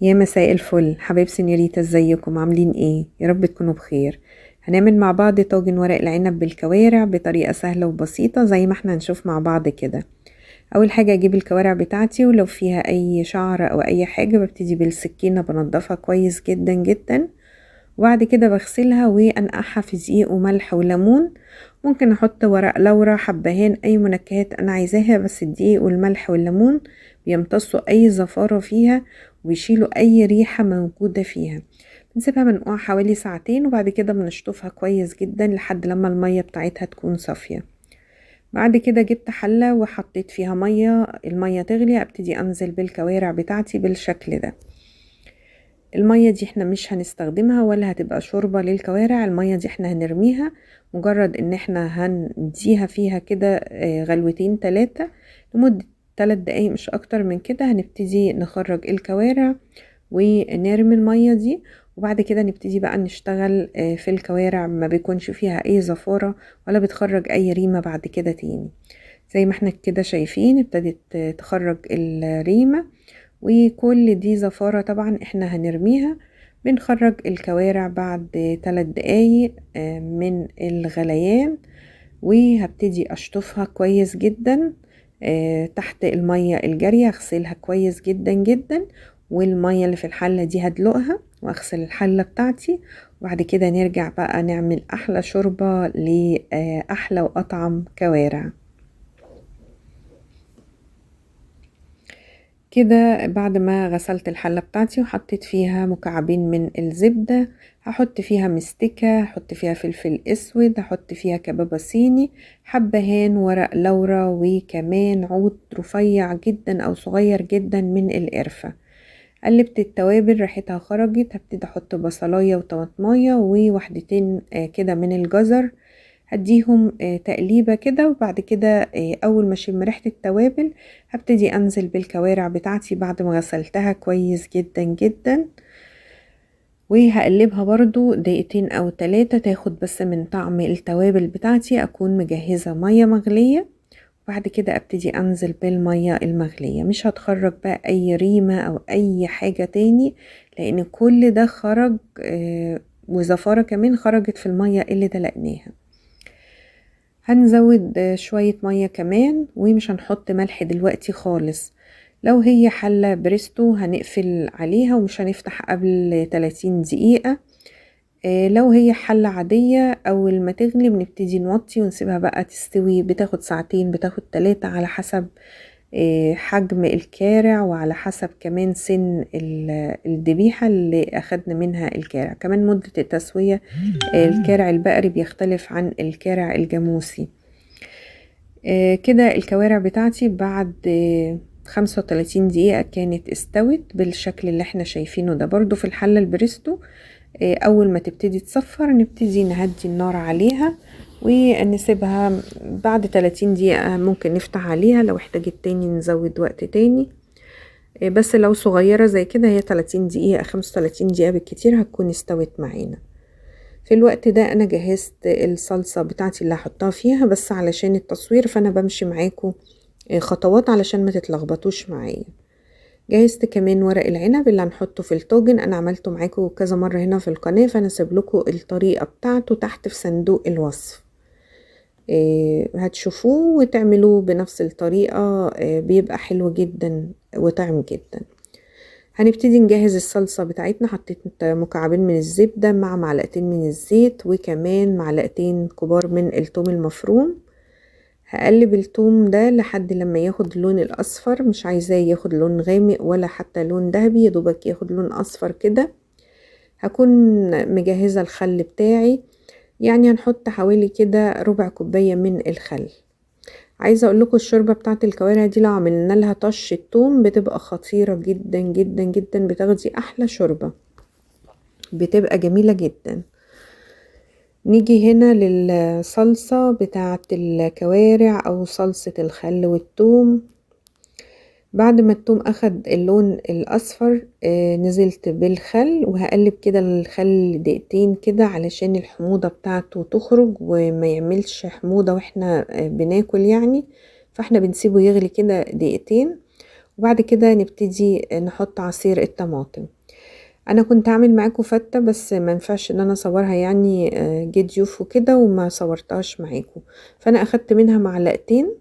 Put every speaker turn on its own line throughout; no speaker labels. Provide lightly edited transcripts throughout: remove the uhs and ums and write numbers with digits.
يا مساء الفل حبايب سنيوريتا، ازيكم؟ عاملين ايه؟ يا رب تكونوا بخير. هنعمل مع بعض طاجن ورق العنب بالكوارع بطريقة سهلة وبسيطة زي ما احنا هنشوف مع بعض كده. اول حاجة اجيب الكوارع بتاعتي، ولو فيها اي شعر او اي حاجة ببتدي بالسكينة بنضفها كويس جدا جدا، وبعد كده بغسلها وانقعها في دقيق وملح وليمون. ممكن احط ورق لورا، حبهان، اي منكهات انا عايزاها، بس الدقيق والملح والليمون بيمتصوا اي زفارة فيها ويشيلوا اي ريحة موجودة فيها. بنسيبها منقوعة حوالي ساعتين، وبعد كده بنشطفها كويس جدا لحد لما المية بتاعتها تكون صافية. بعد كده جبت حلة وحطيت فيها مية، المية تغلي ابتدي انزل بالكوارع بتاعتي بالشكل ده. المية دي احنا مش هنستخدمها ولا هتبقى شوربة للكوارع، المية دي احنا هنرميها، مجرد ان احنا هنديها فيها كده غلوتين تلاتة لمدة 3 دقايق مش اكتر من كده. هنبتدي نخرج الكوارع ونرمي المية دي، وبعد كده نبتدي بقى نشتغل في الكوارع، ما بيكونش فيها اي زفارة ولا بتخرج اي ريمة بعد كده تاني. زي ما احنا كده شايفين ابتدت تخرج الريمة، وكل دي زفارة طبعا احنا هنرميها. بنخرج الكوارع بعد 3 دقايق من الغليان، وهبتدي اشطفها كويس جدا تحت المية الجارية، اغسلها كويس جدا جدا، والمية اللي في الحلة دي هدلقها واغسل الحلة بتاعتي. وبعد كده نرجع بقى نعمل احلى شوربة لأحلى واطعم كوارع. كده بعد ما غسلت الحلة بتاعتي وحطيت فيها مكعبين من الزبدة، هحط فيها مستكة، هحط فيها فلفل اسود، هحط فيها كبابة صيني، حبهان، ورق لورا، وكمان عود رفيع جدا او صغير جدا من القرفة. قلبت التوابل ريحتها خرجت، هبتدي احط بصلاية وطماطماية ووحدتين كده من الجزر، هديهم تقليبة كده. وبعد كده اول ما اشم ريحة التوابل هبتدي انزل بالكوارع بتاعتي بعد ما غسلتها كويس جدا جدا، وهقلبها برضو دقيقتين او 3 تاخد بس من طعم التوابل بتاعتي. اكون مجهزة مية مغلية، وبعد كده ابتدي انزل بالمية المغلية. مش هتخرج بقى اي ريمة او اي حاجة تاني، لان كل ده خرج وزفارة كمان خرجت في المية اللي دلقناها. هنزود شوية مية كمان، ومش هنحط ملح دلوقتي خالص. لو هي حلة بريستو هنقفل عليها ومش هنفتح قبل 30 دقيقة. لو هي حلة عادية أول ما تغلي بنبتدي نوطي ونسيبها بقى تستوي، بتاخد ساعتين بتاخد 3 على حسب حجم الكارع وعلى حسب كمان سن الذبيحة اللي أخدنا منها الكارع. كمان مدة التسوية الكارع البقري بيختلف عن الكارع الجاموسي. كده الكوارع بتاعتي بعد 35 دقيقة كانت استوت بالشكل اللي احنا شايفينه ده. برضو في الحلة البريستو اول ما تبتدي تصفر نبتدي نهدي النار عليها ونسيبها بعد 30 دقيقة، ممكن نفتح عليها لو احتاجت تاني نزود وقت تاني، بس لو صغيرة زي كده هي 30 دقيقة 35 دقيقة بالكتير هتكون استوت معانا. في الوقت ده انا جهزت الصلصة بتاعتي اللي هحطها فيها، بس علشان التصوير فانا بمشي معاكم خطوات علشان ما تتلخبطوش معايا. جهزت كمان ورق العنب اللي هنحطه في الطاجن، انا عملته معاكم كذا مرة هنا في القناة، فانا سيب لكم الطريقة بتاعته تحت في صندوق الوصف، هتشوفوه وتعملوه بنفس الطريقة، بيبقى حلو جدا وطعم جدا. هنبتدي نجهز الصلصة بتاعتنا. حطيت مكعبين من الزبدة مع معلقتين من الزيت، وكمان معلقتين كبار من التوم المفروم. هقلب التوم ده لحد لما ياخد اللون الأصفر، مش عايزاه ياخد لون غامق ولا حتى لون ذهبي، يا دوبك ياخد لون أصفر كده. هكون مجهزة الخل بتاعي، يعني هنحط حوالي كده ربع كوباية من الخل. عايزة اقول لكم الشوربة بتاعت الكوارع دي لو عملنا لها طشة توم بتبقى خطيرة جدا جدا جدا، بتاخدي احلى شوربة، بتبقى جميلة جدا. نيجي هنا للصلصة بتاعت الكوارع او صلصة الخل والثوم. بعد ما الثوم اخد اللون الاصفر، نزلت بالخل، وهقلب كده الخل دقيقتين كده علشان الحموضة بتاعته تخرج وما يعملش حموضة واحنا بناكل يعني، فاحنا بنسيبه يغلي كده دقيقتين. وبعد كده نبتدي نحط عصير الطماطم. انا كنت عامل معاكم فتة بس ما ينفعش ان انا اصورها، يعني جه ضيوف وكده وما صورتهاش معاكم، فانا اخدت منها معلقتين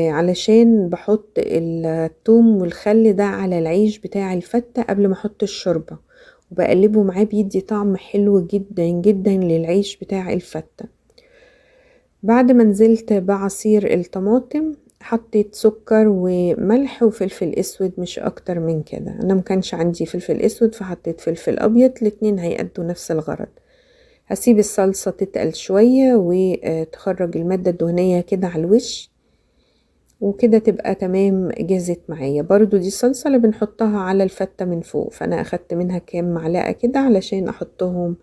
علشان بحط الثوم والخل ده على العيش بتاع الفتة قبل ما احط الشوربة، وبقلبه معاه، بيدي طعم حلو جدا جدا للعيش بتاع الفتة. بعد ما نزلت بعصير الطماطم حطيت سكر وملح وفلفل اسود، مش اكتر من كده. انا ما كانش عندي فلفل اسود فحطيت فلفل ابيض، الاتنين هيأدوا نفس الغرض. هسيب الصلصة تتقل شوية وتخرج المادة الدهنية كده على الوش، وكده تبقى تمام جهزت معايا. برضو دي الصلصة اللي بنحطها على الفتة من فوق، فأنا أخدت منها كام معلقة كده علشان أحطهم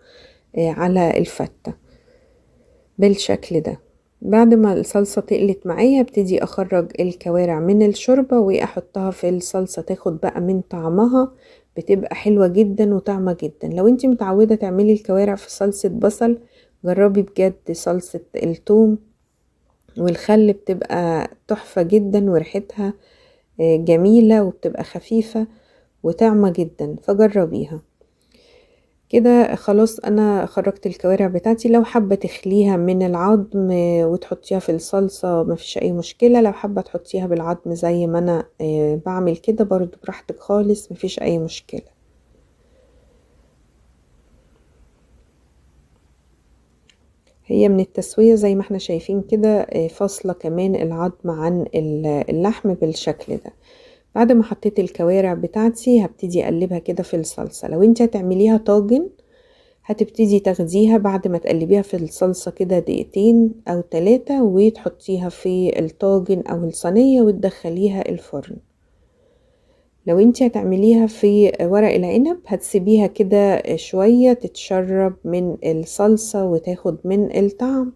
على الفتة بالشكل ده. بعد ما الصلصة تقلت معايا ابتدي أخرج الكوارع من الشوربة وأحطها في الصلصة، تاخد بقى من طعمها، بتبقى حلوة جدا وطعمة جدا. لو انتي متعودة تعملي الكوارع في صلصة بصل، جربي بجد صلصة التوم والخل، بتبقى تحفة جدا وريحتها جميلة وبتبقى خفيفة وطعمة جدا، فجربيها كده. خلاص انا خرجت الكوارع بتاعتي. لو حابة تخليها من العظم وتحطيها في الصلصة مفيش اي مشكلة، لو حابة تحطيها بالعظم زي ما انا بعمل كده برضو براحتك خالص، مفيش اي مشكلة. هي من التسوية زي ما احنا شايفين كده فاصلة كمان العظم عن اللحم بالشكل ده. بعد ما حطيت الكوارع بتاعتي هبتدي اقلبها كده في الصلصة. لو انت هتعمليها طاجن هتبتدي تاخديها بعد ما تقلبيها في الصلصة كده دقيقتين او 3، وتحطيها في الطاجن او الصينية وتدخليها الفرن. لو انت هتعمليها في ورق العنب هتسيبيها كده شوية تتشرب من الصلصة وتاخد من الطعم،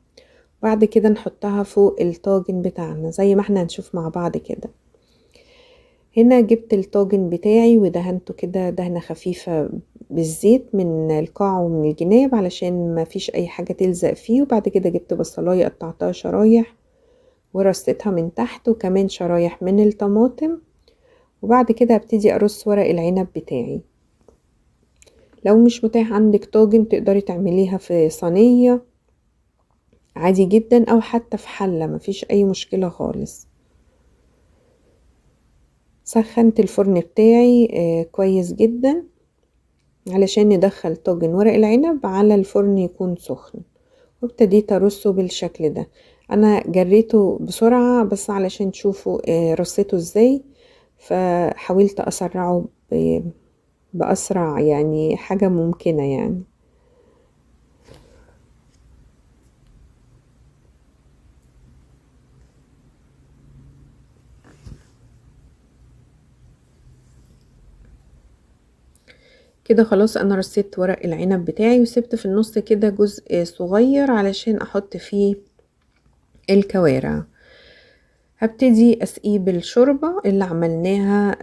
بعد كده نحطها فوق الطاجن بتاعنا زي ما احنا هنشوف مع بعض كده. هنا جبت الطاجن بتاعي ودهنته كده دهنة خفيفة بالزيت من القاع ومن الجناب علشان ما فيش اي حاجة تلزق فيه. وبعد كده جبت بصلاية قطعتها شرايح ورصيتها من تحت، وكمان شرايح من الطماطم. وبعد كده هبتدي ارص ورق العنب بتاعي. لو مش متاح عندك طاجن تقدري تعمليها في صينية عادي جدا، او حتى في حلة، مفيش اي مشكلة خالص. سخنت الفرن بتاعي كويس جدا علشان ندخل طاجن ورق العنب على الفرن يكون سخن، وابتديت ارصه بالشكل ده. انا جريته بسرعة بس علشان تشوفوا رصيته ازاي، فحاولت اسرعه باسرع يعني حاجة ممكنة يعني. كده خلاص انا رصيت ورق العنب بتاعي، وسبت في النص كده جزء صغير علشان احط فيه الكوارع. هبتدي اسقيه بالشوربة اللي عملناها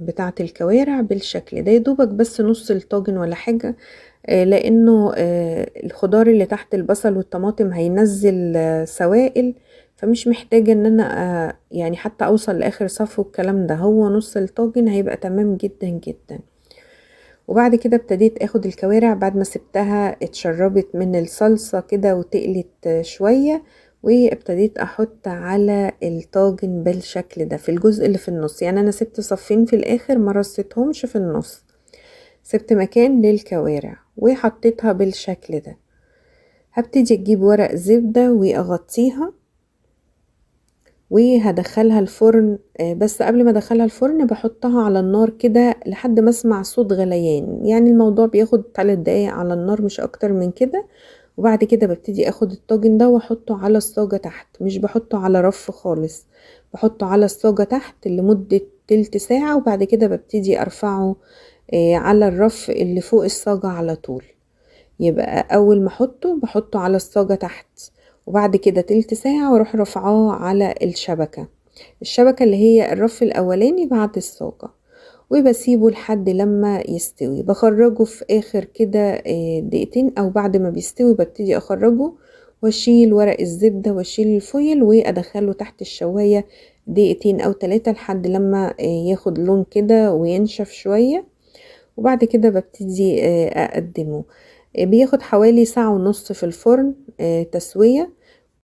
بتاعة الكوارع بالشكل ده، يدوبك بس نص الطاجن ولا حاجة، لانه الخضار اللي تحت البصل والطماطم هينزل سوائل، فمش محتاجة ان انا يعني حتى اوصل لاخر صف والكلام ده، هو نص الطاجن هيبقى تمام جدا جدا. وبعد كده ابتديت اخد الكوارع بعد ما سبتها اتشربت من الصلصة كده وتقلت شوية، وابتديت احط على الطاجن بالشكل ده في الجزء اللي في النص. يعني انا سبت صفين في الاخر ما رصيتهمش في النص، سبت مكان للكوارع وحطيتها بالشكل ده. هبتدي اجيب ورق زبدة واغطيها وهدخلها الفرن. بس قبل ما ادخلها الفرن بحطها على النار كده لحد ما اسمع صوت غليان، يعني الموضوع بياخد 3 دقايق على النار مش اكتر من كده. وبعد كده ببتدي اخد الطاجن ده واحطه على الصاجة تحت، مش بحطه على رف خالص، بحطه على الصاجة تحت لمدة تلت ساعة، وبعد كده ببتدي ارفعه على الرف اللي فوق الصاجة على طول. يبقى اول ما احطه بحطه على الصاجة تحت، وبعد كده تلت ساعة واروح رفعاه على الشبكة، الشبكة اللي هي الرف الاولاني بعد الصاجة، وبسيبه لحد لما يستوي. بخرجه في اخر كده دقيقتين او بعد ما بيستوي ببتدي اخرجه واشيل ورق الزبدة واشيل الفويل وادخله تحت الشواية دقيقتين او 3 لحد لما ياخد لون كده وينشف شوية، وبعد كده ببتدي اقدمه. بياخد حوالي ساعة ونص في الفرن تسوية.